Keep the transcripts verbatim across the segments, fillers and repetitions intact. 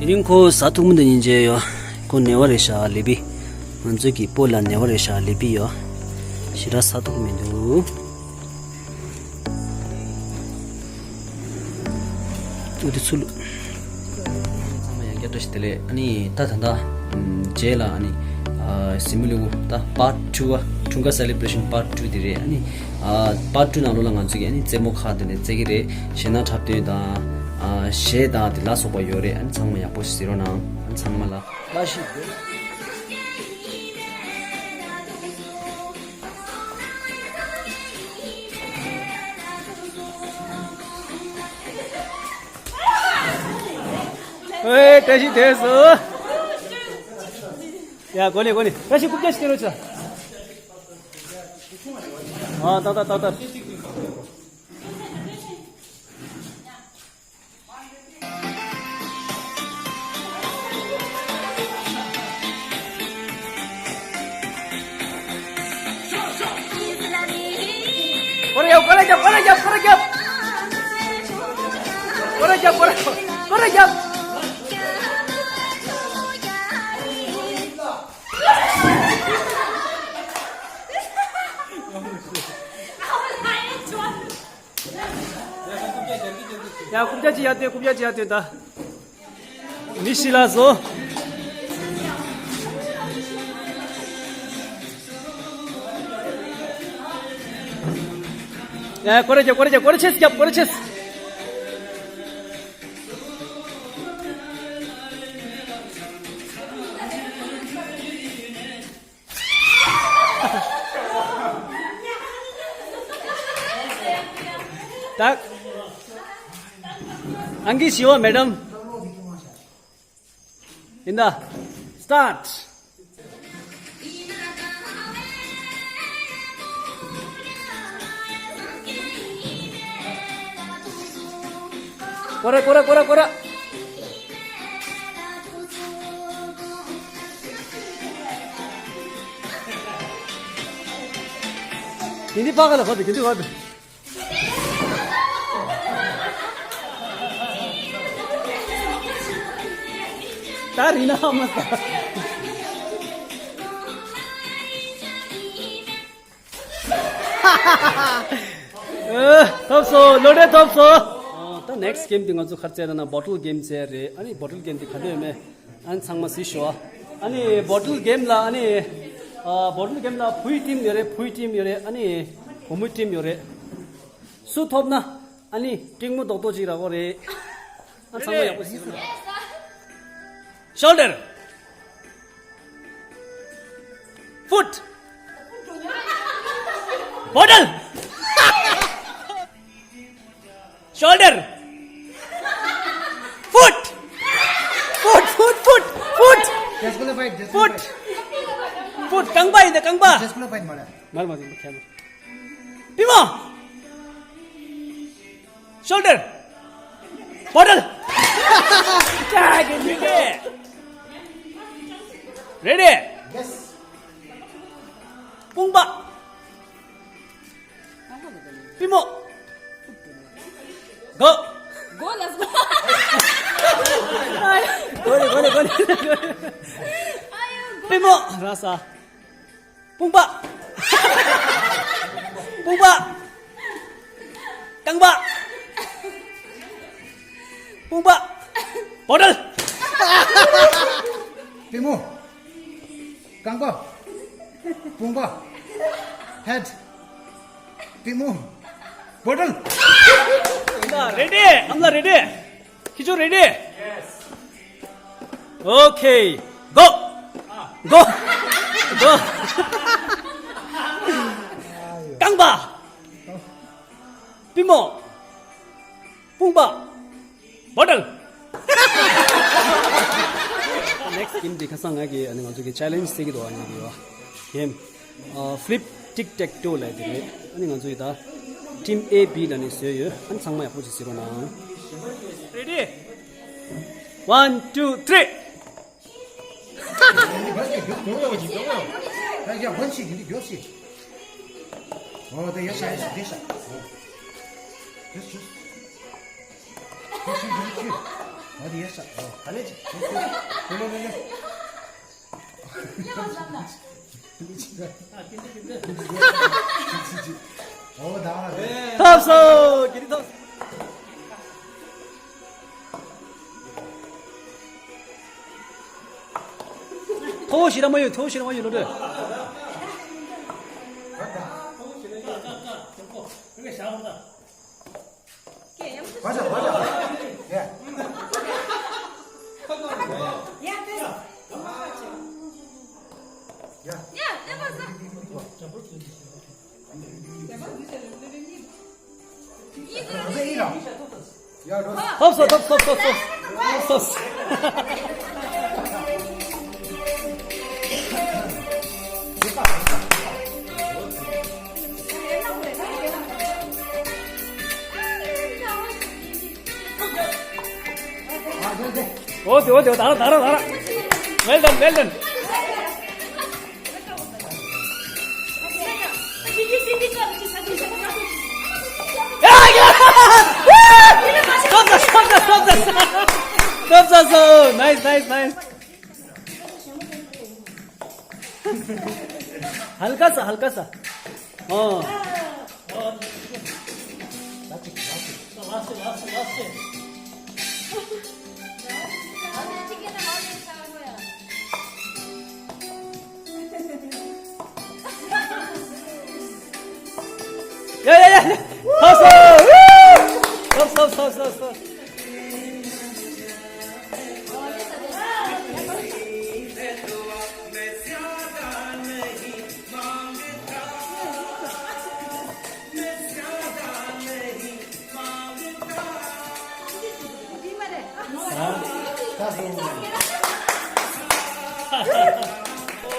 ཨིན། ཁོ་ཟ་ཐུབ་མི་འདུག་སྙིང་རྗེ་ཡོད། ཁོ་ནད་པ་རེད་ཤག་ལི་པི། ང་ཚོའི་གི་སྤོ་ལགས་ནད་པ་རེད་ཤག་ལི་པི་ཡོད། ཞེ་དྲག་ཟ་ཐུབ་མི་འདུག་ཨུ་དེ་ཚུ་ལུ། ཚང་མ་ཡང་བསྐྱར་བཀྲ་ཤིས་བདེ་ལེགས། ཨ་ནི་ད་ད་ད་རྗེས་ལ་ཨ་ནི་ཨ་སི་མུ་ལི་གུ་ད་པཱར་ཊུ་ཨ་འཁྲུངས་སྐར་སེ་ལི་བྷི་རེ་ཤན་པཱར་ཊུ་དེ་རེད། ཨ་ནི་ཨ་པཱར་ཊུ་ནང་ལོགས་ལ་ང་ཚོ་གི་ཨ་ནི་རྩེད་མོ་ཁག་དེ་ནས་རྩེ་གི་རེད། གཞས་སྣ་འཁྲབ་སྟོན་དང་ཨ་གཞས་དང་དེ་ལ་སོགས་པ་ཡོད་རེད། ཨ་ནི་ཚང་མ་ཡག་པོ་ཞིག་གཟིགས་རོགས་གནང་། ཨ་ནི་ཚང་མ་ལ་བཀྲ་ཤིས་བདེ་ལེགས། ཨེ། བཀྲ་ཤིས་བདེ་ལེགས། ཡ། གོ་ནི་གོ་ནི། བཀྲ་ཤིས་རྐུབ་བཀྱག་ཅིག་སྟོན་རོགས་བྱ། ཨ། ཏག་ཏག་ཏག་ཏག་སྐོར་ར་རྒྱབ། སྐོར་ར་རྒྱབ། སྐོར་ར་རྒྱབ། སྐོར་ར་རྒྱབ། སྐོར་ར་རྒྱབ། སྐོར་ར་རྒྱབ། ཡ། རྐུབ་བཀྱག་ཅིག་ཡར་སྟོན། རྐུབ་བཀྱག་ཅིག་ཡར་སྟོན་ད། མི་ཤི་ལ་བཟོ། ཡ། སྐོར་ར་རྒྱབ། སྐོར་ར་རྒྱབ། སྐོར་ར་ཆེ་ཙམ་རྒྱབ། སྐོར་ར་ཆེ་ཙམ། ད་ཨང་ཀི་ཞི་བ་མེ་ཌམ། ཡིན་ད། སི་ཊརཊ། སྐོར་ར། སྐོར་ར། སྐོར་ར། སྐོར་ར། དེ་འདི་ཕ་ག་ལ་བབས་པས། དེ་འདི་བབས་པས། ད་རིང་ན་ཧ་མ་ས། ཨེ། ཐོབ་སོང་། ལོ་ཊ་རི་ཐོབ་སོང་། ཨ། ད་ནེག་སི་ཊི་གེམ་དེ་ང་ཚོ་ག་རེ་རྩེ་ན་ན་བོ་ཊལ་གེམ་རྩེ་རེད། ཨ་ནི་བོ་ཊལ་གེམ་དེ་ག་འདྲ་ཡོད་མེད། ཨ་ནི་ཚང་མ་གཟིགས་ཤོག་ཨ་ནི་བོ་ཊལ་གེམ་ལ། ཨ་ནི་ཨ་བོ་ཊལ་གེམ་ལ་བུའི་ཊིམ་ཡོད་རེད། བུའི་ཊིམ་ཡོད་རེད། ཨ་ནི་བུ་མོའི་ཊིམ་ཡོད་རེད། སུ་ཐོབ་ན་ཨ་ནི་ཀྲིང་མོ་རྡོག་རྡོག་ཅིག་རག་གི་རེད། ཨ། ཚང་མ་ཡག་པོ་གཟིགས་རོགས། ཤོལ་ཌར། ཕུཊ། བོ་ཊལ། ཤོལ་ཌར། ཕུཊ། ཕུཊ། ཕུཊ། ཕུཊ། ཕུཊ། Disqualified, disqualified. ཕུཊ། ཕུཊ། རྐང་པ་ཡིན་ད། རྐང་པ། Disqualified མ་རེད། མར་མ་ཟིན་པ་ཁྱད་མ། པུས་མོ། ཤོལ་ཌར། བོ་ཊལ། ཀྱ་གི་མི་རེད། རེ་ཌི། Yes. དཔུང་པ། པུས་མོ། གོ། གོ་ལ་གོ། གོ་ནི་གོ་ནི་གོ་ནི། པུས་མོ། ར་ས། དཔུང་པ། དཔུང་པ། རྐང་པ། དཔུང་པ། བོ་ཊལ། པུས་མོ། རྐང་པ། དཔུང་པ། ཧེཌ། པུས་མོ། བོ་ཊལ། རེ་ཌི། ཨ་མ་ལགས་རེ་ཌི། ཁྱེད་ཚོ་རེ་ཌི། ཨོ་ཁེ། གོ། གོ། གོ། རྐང་པ། པུས་མོ། དཔུང་པ། བོ་ཊལ། ནེག་སི་ཊི་གེམ་འདི་ཁ་སང་ང་གིས་ཨ་ནི་ང་ཚོ་གི་ཆེ་ལེན་ཇི་ཟེར་གྱི་འདུག་ཨ་ནི་འདི་ཡོད། གེམ། ཨ། ཕི་ལིབ་ཊིག་ཊེག་ཊོ་ལབ་དེ་རེད། ཨ་ནི་ང་ཚོ་ཡི་ད་ཊིམ་ཨེ་བི་ལབ་ནས་བཟོས་ཡོད། ཨ་ནི་ཚང་མ་ཡག་པོ་ཅིག་གཟིགས་རོགས་གནང་། རེ་ཌི། ཝན། ཊུ། ཐི་རི། ཡ་ཡ། ཝན་ཤིག་ཡིན་འདི་མགྱོགས་ཤིག་ཨོ་དེ་ཡ་ཤ་ཡ་ཤ་དེ་ཤ། ཨོ། ཡ་ཤ། ཡ་ཤ། ཨ་དེ་ཡས་ཤག་ཨོ་ག་ལེ་ཅིག་ལེ་ལེ་ལེ་ལེ། ཡ་བ་ཟམ་ན། ཨོ་ད་ང་ཐོབ་སོང་། གི་རི་ཐོབ་སོང་། ཐོ་ཤི་ར་མ་ཡོད། ཐོ་ཤི་ར་མ་ཡོད་ལོ་དོ། ཐོབ་སོང་། ཐོབ་སོང་། ཐོབ་སོང་། ཐོབ་སོང་། ཨོ་དེ་ཨོ་དེ། ད་ར་ད་ར་ད་ར། Well done, well done. Stop the, stop the, stop the, stop the, stop the. Nice, nice, nice. हल्का सा, हल्का सा। हाँ। या, या, या, या। Stop, stop। Woo! Stop, stop, stop, stop, stop.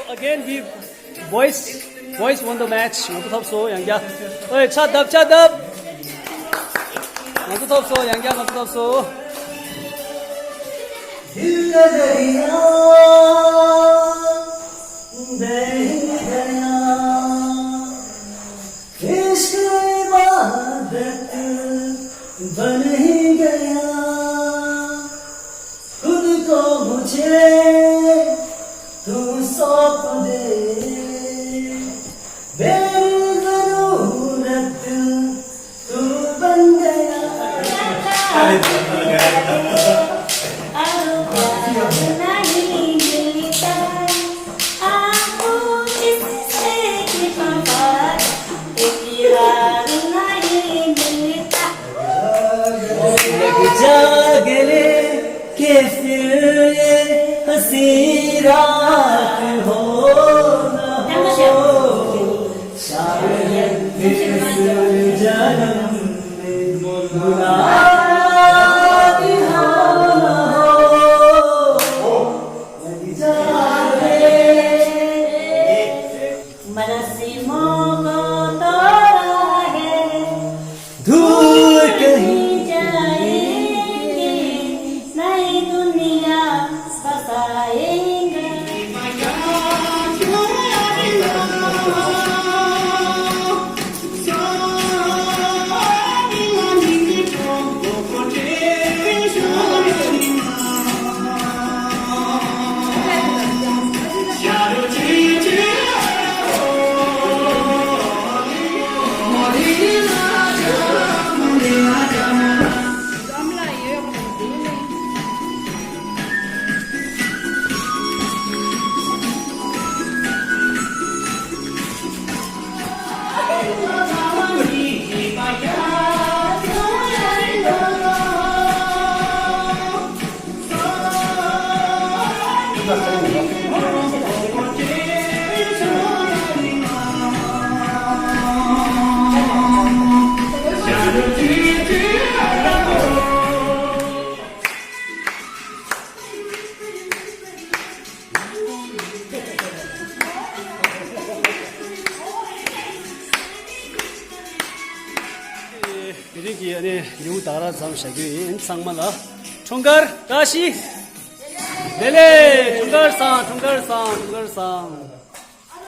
Again, we boys, boys won the match. ང་ཚོ་ཐོབ་སོང་། ཡང་བསྐྱར། ཨོའི་ཕྱག་བརྡབ། ཕྱག་བརྡབ། ང་ཚོ་ཐོབ་སོང་། ཡང་བསྐྱར་ང་ཚོ་ཐོབ་སོང་། दिल दरिया बह गया, इश्क इबादत बन ही गया, खुद को मुझे तू सौंप दे, बेजरूरत तू बन गया। और प्यार नहीं मिलता, आंखों इससे कि बात, इकरार नहीं मिलता। जागले के फिर ये हंसी रात हो ना हो, शायद इस जन्म में मुलाकात हो ना हो। लग जा रे, मलसीमों को तोड़ा है, दूर कहीं जाएंगे, नई दुनिया बसाएंगे। དེ་རིང་གི་ཨ་ནི་ལེའུ་ད་ག་རང་མཚམས་བཞག་རྒྱུ་ཡིན། ཚང་མ་ལ་འཁྲུངས་སྐར་བཀྲ་ཤིས་བདེ་ལེགས། འཁྲུངས་སྐར་བཟང་། འཁྲུངས་སྐར་བཟང་། འཁྲུངས་སྐར་བཟང་།